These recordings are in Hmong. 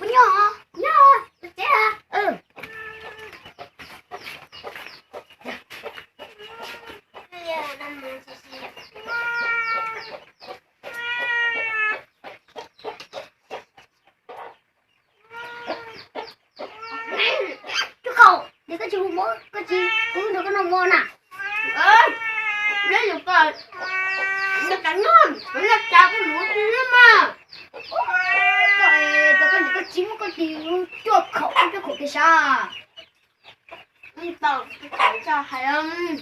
Puas nyob? Nyob, tus tsev a. Koj tsis hu mov, koj tsis hu nrog koj noj mov na. Neb yuav koj nyob, koj nyob cas koj yuav tsis nyob mas. Koj, koj tsis muab koj tsis cuaj khaum, cuaj khaum pes sav. Tau, tau hais.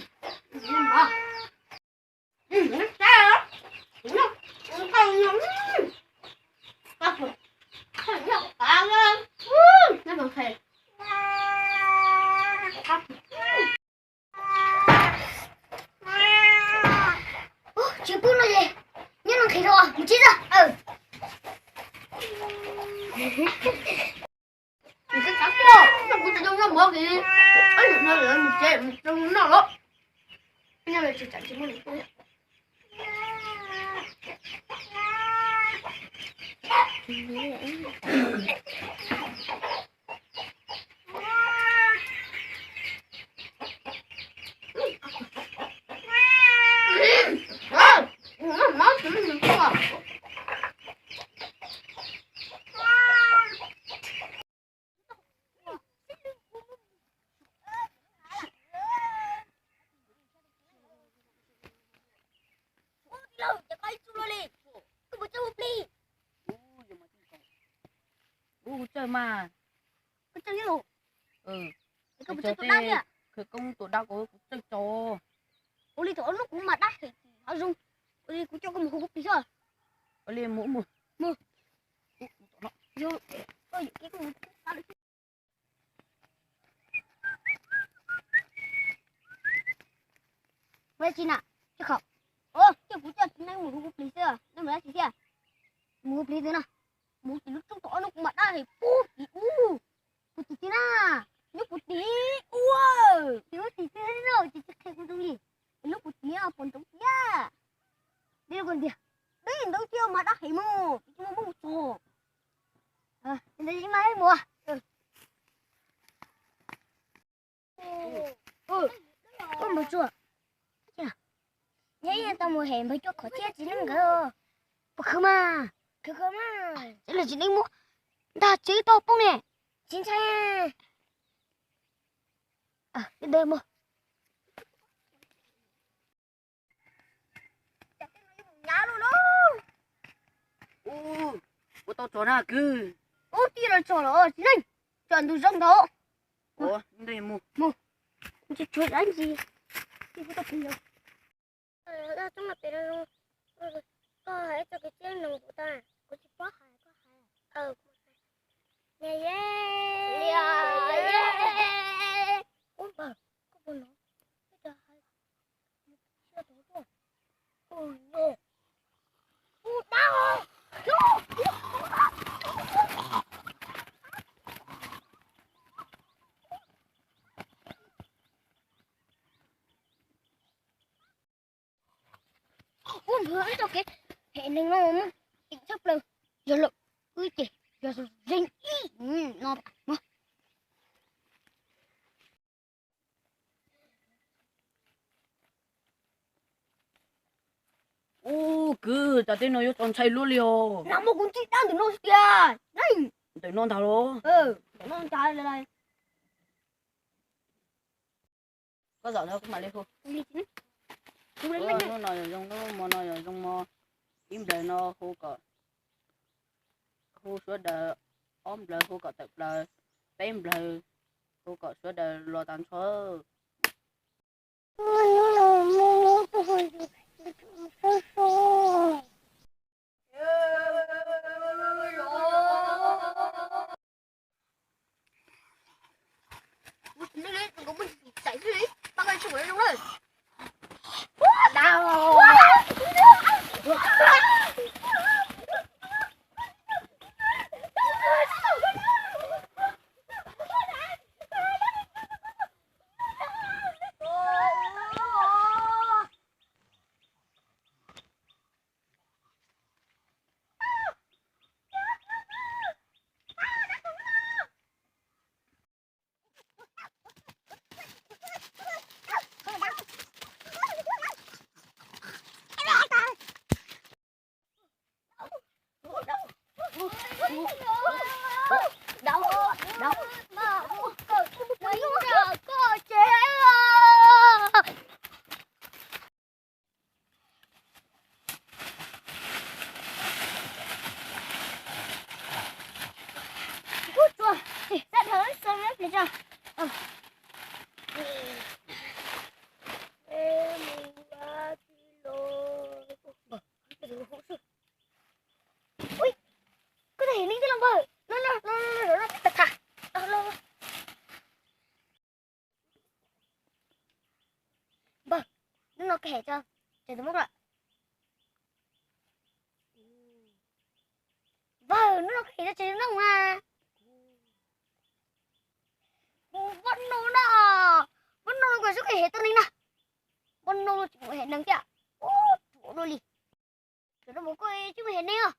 Tsis pub no es nyob no nqhis rau mus tsis txog. Kuv tsis tau noj mov kis, mus tsev mus noj los. Ub, kuv tsaug mas. Koj tsaug ib los? Koj tsaug tej khawv koob tua dab ko kuv tsaug tso. Ua li thaum ub kuv mas dab hem tim hav zoov. Ua li kuv coj koj mus hu kuv plig xwb. Ua li mus mus. Mus. Ua tsis na, coj khaum. Ua coj kuv coj txiv neej mus hu kuv plig xwb, nej mus dab tsi thiab? Mus hu plig xwb na. Mus tim lub roob thaum ub no kuv mas dab hem pub tim ub. Puag tim txiv na, nyob puag tim ub. Tim ub tim xwb no ces tsis qhia kuv zoo li. Lub puag tim puas ntsoov tiag. Deb koj tiag, deb ntawd thiab mas dab hem mog, tsis muaj npoj txog. Ntawd mas mus. Koj npawg Tsua, neb tau mus hem npawg Tsua qhov thiab txiv neej nkawd. Puas khwv mas? Khwv khwv mas. Tsev lawm txiv neej muab ntag tsev tau poob ne. Tsis ntshai. Li ntawd mus. Ub, ua tau tso na kwv. Ub, tij los tso los tsis leej, tso ntug zoo ntau. Mus, mus, tsuav dab ntsis. Tij kuv tau plig los. Dab tsob no pem no, koj hais txog kev txawj neeg kuv tau, kuv tsis paub hais koj hais. Ub npawg, koj puas hnov? Ub, npawg, ib txoj kev hem neeg no muaj ceem tshaj plaws, yog lawm wb ces yog zeeg ib no. Ub, kwv, cas tej no yuav txaus ntshai luaj li os. Nag hmo kuv ntsib dab ntawm no tiag. Ntawm no ntag los? Koj zaum ntawd kuv mam li hu. Hnub no yog zoo hnub, hmo no yog zoo hmo. Ib nplawg no hu kom, hu suav daws, ob nplawg hu kom tawm plaws, peb nplawg hu kom suav daws los tag nrho. Li tso. Ui, koj tus hem neeg tij laug npawg, no no no no, tham tham. Npawg, hnub no koj hem tso, tseem tus muab lawm. Npawg, hnub no koj hem tso tseem tus no mas. Npawg no na, npawg no los koj xub koj hem tau neeg na. Npawg no los tsis mus hem neeg thiab. Ub, ruam dua li. Tam no mus koj tsis mus hem neeg os,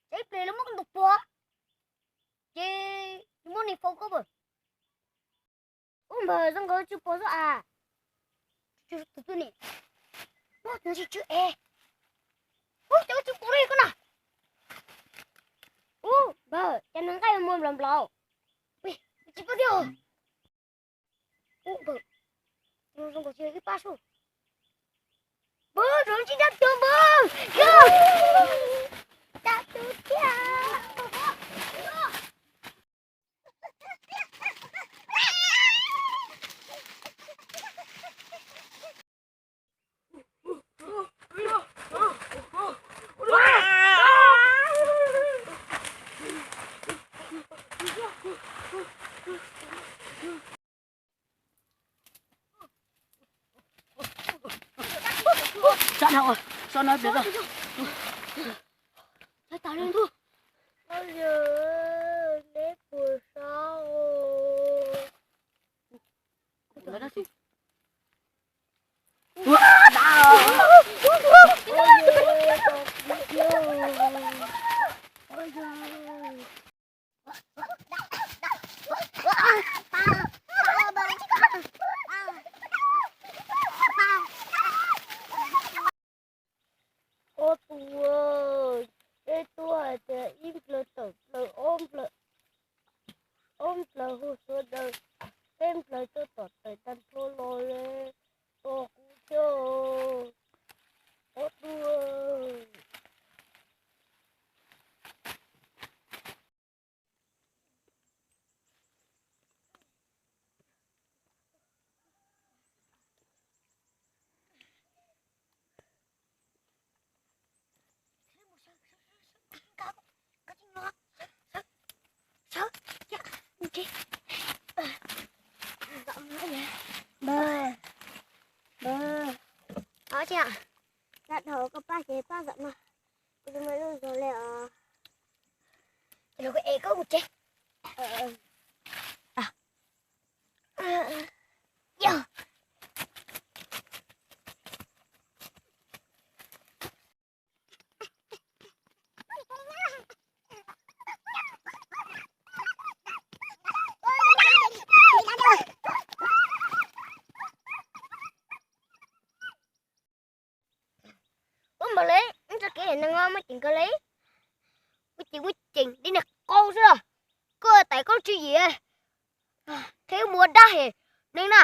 tsam ib pliag lawv muab koj ntaus pog, ces muab neeg faus koj pam. Ub npawg, zoo nkaus tsis pom xwb as. Tus tuaj ni, ub tus tsis tsw es. Ub, cov tsis pom li koj na. Ub npawg, cov neeg nqaij muag nplaum nplaum. Tsis pom thiab. Ub npawg, zoo nkaus tsis yog ib pab sub. Npawg, zoo tsis dab tuag npawg. Yog dab tuag thiab. Sab dhau, sab no pem ko. Sab tas li ntuj. Neb puas sab os? Ob tug, peb twb hais tias ib nplawg tawm plaws, ob nplawg hu sawv daws, peb nplawg tuaj tom tawm tag nrho los li, tos kuv thiab ob tug. Npawg, npawg, o, tsis, sab dhau, koj pab ces pab zam no, kuv tsis muaj lub zog li os. Los kuv ev koj mus tsev. Yog. Ub npawg li, wb txoj kev hem neeg muaj ceem kawg li. Muaj ceem, muaj ceem li niag qau xwb los. Koj tais koj tswv yim, qhia wb mus ua dab hem neeg na.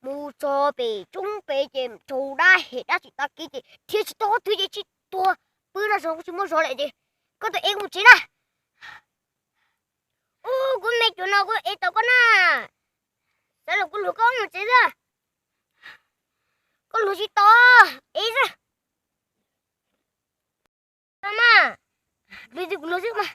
Mus txog pem roob pem ces raug dab hem dab tsi tag kis ces dhia tsis tau qhov twg ces tsis tuag, pw no zog kuj tsis muaj zog lawm ces koj tus ev kuv mus tsev na. Ub, kuv me cuag no kuv ev tau koj na. Xav los kuv luag koj mus tsev xwb. Koj luag tsis tau, ev xwb. Tau mas, luag twg kuv luag xwb mas.